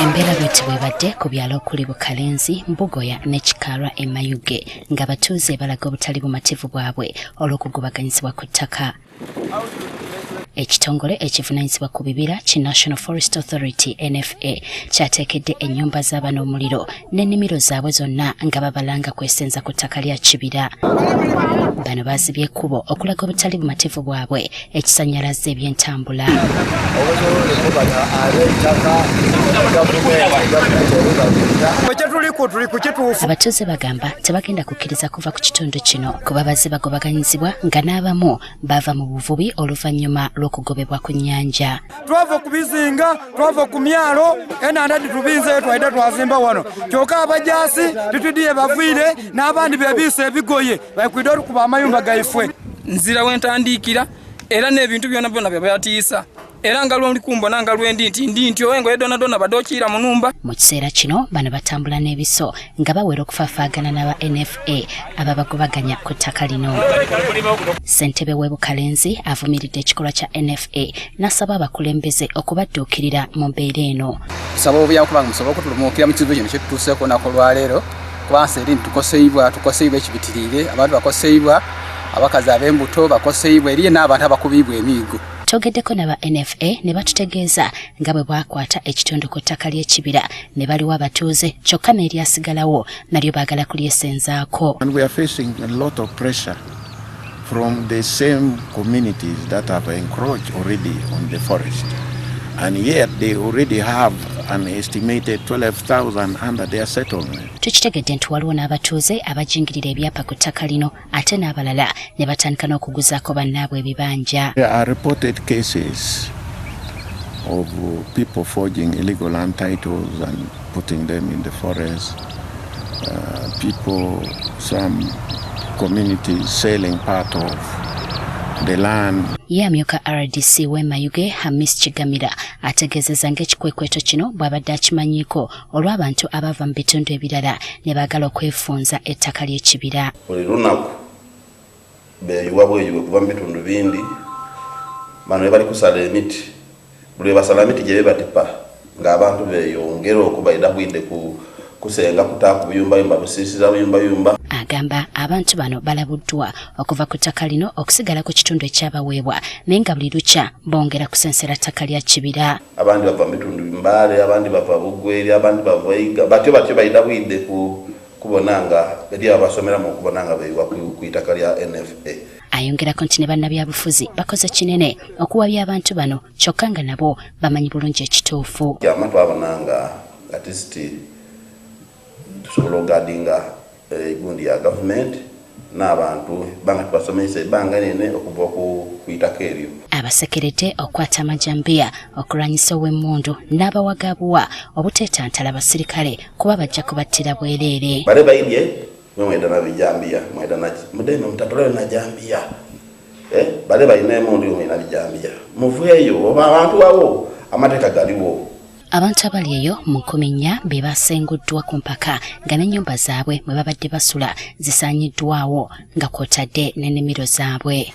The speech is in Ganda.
Embeera bweti bwebadde ku byalo okuli Bukalenzi, Mbugoya ne Kikaalwa e Mayuge ng'abatuuze balaga obutali bumativu bwabwe olw'okugobaganyizibwa ku ttaka. Ekitongole ekivunaanyizibwa ku bibira ki National Forest Authority NFA kyateekedde ennyumba z'abano omuliro n'ennimiro zaabwe zonna nga babalanga kwesenza ku ttaka lya kibira. Bano baazibye ekkubo okulaga obutali bumativu bwabwe ekisannyalazza ebyentambula. Abatuuze bagamba tebagenda kukkiriza kuva ku kitundu kino kuba bazze bagobaganyizibwa nga n'abamu bava mu buvubi oluvannyuma lw'okugobebwa ku nnyanja. Twava ku bizinga, twava ku myalo, enanda titubinzeyo, twaida twazimba wano, kyokka abajaasi titudiye baviire n'abandi bebiisa ebigoye bakwida olukuba amayumba gaifwe. Nzira wentandiikira era n'ebintu byona byona byebatiisa era nga lwendi kumbona nga lwendi nti ndi ntyo engoye dona dona badokiira mu numba. Mu kiseera kino bano batambula n'ebiso nga bawera okufaafaagana n'aba NFA ababagobaganya ku ttaka lino. Ssentebe w'e Bukalenzi avumiridde ekikolwa kya NFA n'asaba abakulembeze okubadduukirira mu mbeera eno. Tusaba obuyambi kubanga musobole okutulumuukira mu kizibu kino kyetutuuseeko olunaku olwaleero, kuba nsi eri nti tukoseibwa ekibitiriire, abantu bakoseibwa, abakazi ab'embuto bakoseibwa, eriyo n'abantu abakubiibwa emiigo. Twogeddeko n'aba NFA ne batutegeeza nga bwe bwakwata ekitundu ku ttaka ly'ekibira ne baliwa abatuuze, kyokka n'eryasigalawo nalyo baagala kulyesenzaako. And we are facing a lot of pressure from the same communities that have encroached already on the forest. And yet they already have an estimated 12,000 under their settlement. Tukitegedde nti waliwo n'abatuuze abajingirira ebyapa ku ttaka lino ate n'abalala ne batandika n'okuguzaako bannaabwe ebibanja. There are reported cases of people forging illegal land titles and putting them in the forest. People, some communities selling part of the land. Ye amyuka RDC w'e Mayuge Hamis Kigamira ategeezezza ng'ekikwekweto kino bw'abadde akimanyiiko olw'abantu abava mu bitundu ebirala ne baagala okwefunza ettaka ly'ekibira. Buli lunaku beeyiwa bweyiwe kuva mu bitundu bindi, bano be bali kusala emiti, buli lwe basala emiti gye bebatipa ng'abantu beeyongera okubaida bwidde ku kusenga kutaaku buyumbayumba busiisira buyumbayumba. Agamba abantu bano balabuddwa okuva ku ttaka lino okusigala ku kitundu ekyabaweebwa, naye nga buli lukya bongera kusensera ttaka lya kibira. Abandi bava mu bitundu Mbaale, abandi bava Bugweri, abandi bava Iga, batyo batyo baida bwidde ku kubona nga eri abasomeramu okubona nga beeyiwa ku itaka lya NFA. Ayongerako nti ne bannabyabufuzi bakoze kinene okuwabya abantu bano, kyokka nga nabo bamanyi bulungi ekituufu. Kyama twabona nga at least tusobola okugadinga egundi ya gavumenti n'abantu banga tubasomesa ebbanga nene okuva ku itaka eryo. Abasekerede okukwata amajambiya okulwanyisa ow'emmundu n'abawagabuwa obuteetantala basirikale kuba bajja kubattira bwereere. Bale bairye mwe mwenda na bijambiya, mwenda na mudeme mutatolere na jambiya. Bale balina emmundu yo mwina bijambiya. Muveeyo oba abantu awo amateeka galiwo. Abantu abali eyo mu 4000 be basenguddwa ku mpaka nga n'ennyumba zaabwe mwe babadde basula zisaanyiddwawo nga kw'otadde n'ennimiro zaabwe.